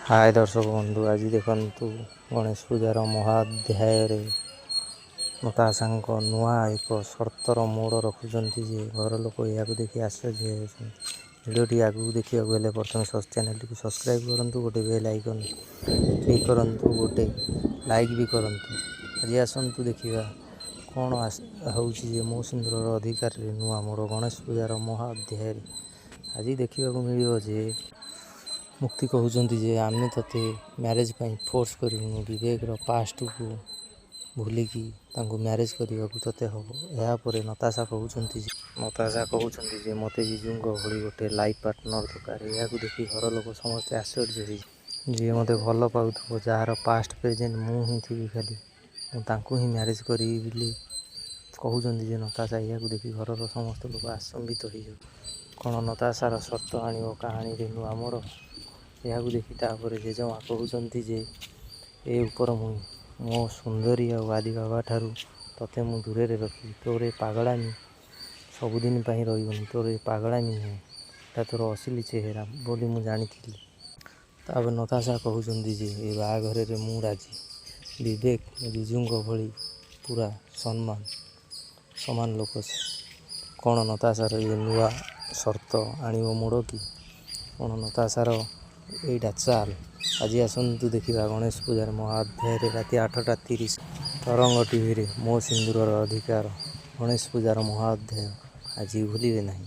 ହାଏ ଦର୍ଶକ ବନ୍ଧୁ, ଆଜି ଦେଖନ୍ତୁ ଗଣେଶ ପୂଜାର ମହାଅଧ୍ୟାୟରେ ନତାଶାଙ୍କ ନୂଆ ଏକ ସର୍ତ୍ତର ମୋଡ଼ ରଖୁଛନ୍ତି ଯେ ଘର ଲୋକ ଏହାକୁ ଦେଖି ଆଶ୍ଚର୍ଯ୍ୟ ହେଉଛନ୍ତି। ଭିଡ଼ିଓଟି ଆଗକୁ ଦେଖିବାକୁ ହେଲେ ପ୍ରଥମେ ଚ୍ୟାନେଲଟିକୁ ସବସ୍କ୍ରାଇବ୍ କରନ୍ତୁ, ଗୋଟେ ବେଲ୍ ଆଇକନ୍ କ୍ଲିକ୍ କରନ୍ତୁ, ଗୋଟେ ଲାଇକ୍ ବି କରନ୍ତୁ। ଆଜି ଆସନ୍ତୁ ଦେଖିବା କ'ଣ ହେଉଛି ଯେ ମୋ ସିନ୍ଦୁରର ଅଧିକାରରେ ନୂଆ ମୋଡ଼ ଗଣେଶ ପୂଜାର ମହା ଅଧ୍ୟାୟରେ। ଆଜି ଦେଖିବାକୁ ମିଳିବ ଯେ ମୁକ୍ତି କହୁଛନ୍ତି ଯେ ଆମେ ତୋତେ ମ୍ୟାରେଜ୍ ପାଇଁ ଫୋର୍ସ କରିବୁନୁ, ବିବେକର ପାଷ୍ଟକୁ ଭୁଲିକି ତାଙ୍କୁ ମ୍ୟାରେଜ୍ କରିବାକୁ ତୋତେ ହେବ। ଏହାପରେ ନତାଶା କହୁଛନ୍ତି ଯେ ମୋତେ ଜିଜୁଙ୍କ ଭଳି ଗୋଟେ ଲାଇଫ୍ ପାର୍ଟନର ଦରକାର। ଏହାକୁ ଦେଖି ଘର ଲୋକ ସମସ୍ତେ ଆଶ୍ଚର୍ଯ୍ୟ ହେଇ, ଯିଏ ମୋତେ ଭଲ ପାଉଥିବ, ଯାହାର ପାଷ୍ଟ ପ୍ରେଜେଣ୍ଟ ମୁଁ ହିଁ ଥିବି, ଖାଲି ମୁଁ ତାଙ୍କୁ ହିଁ ମ୍ୟାରେଜ୍ କରିବି ବୋଲି କହୁଛନ୍ତି ଯେ ନତାଶା। ଏହାକୁ ଦେଖି ଘରର ସମସ୍ତ ଲୋକ ଆଚମ୍ବିତ ହେଇଯାଉ। କ'ଣ ନତାଶାର ସର୍ତ୍ତ ଆଣିବ କାହାଣୀରେ ନୂଆ ମୋଡ଼? ଏହାକୁ ଦେଖି ତାପରେ ଜେଜେମା କହୁଛନ୍ତି ଯେ ଏ ଉପର ମୁହିଁ, ମୋ ସୁନ୍ଦରୀ ଆଉ ଆଦି ବାବା ଠାରୁ ତୋତେ ମୁଁ ଦୂରରେ ରଖିବି। ତୋର ଏ ପାଗଳାମି ସବୁଦିନ ପାଇଁ ରହିବନି। ତୋର ଏ ପାଗଳାମି ନୁହେଁ, ଏଟା ତୋର ଅସଲି ଚେହେରା ବୋଲି ମୁଁ ଜାଣିଥିଲି। ତାପରେ ନତାଶା କହୁଛନ୍ତି ଯେ ଏ ବାହାଘରରେ ମୁଁ ରାଜି। ବିବେକ ମୋ ଜିଜୁଙ୍କ ଭଳି ପୁରା ସମ୍ମାନ ସମାନ ଲୋକ ସେ। କ'ଣ ନତାଶାର ଏ ନୂଆ ସର୍ତ୍ତ ଆଣିବ ମୋଡ଼ କି କ'ଣ ନତାଶାର ଏଇଟା ଚାଲ? ଆଜି ଆସନ୍ତୁ ଦେଖିବା ଗଣେଶ ପୂଜାର ମହାଅଧ୍ୟାୟରେ ରାତି 8:30 ତରଙ୍ଗ ଟିଭିରେ ମୋ ସିନ୍ଦୁରର ଅଧିକାର, ଗଣେଶ ପୂଜାର ମହାଅଧ୍ୟାୟ। ଆଜି ଭୁଲିବେ ନାହିଁ।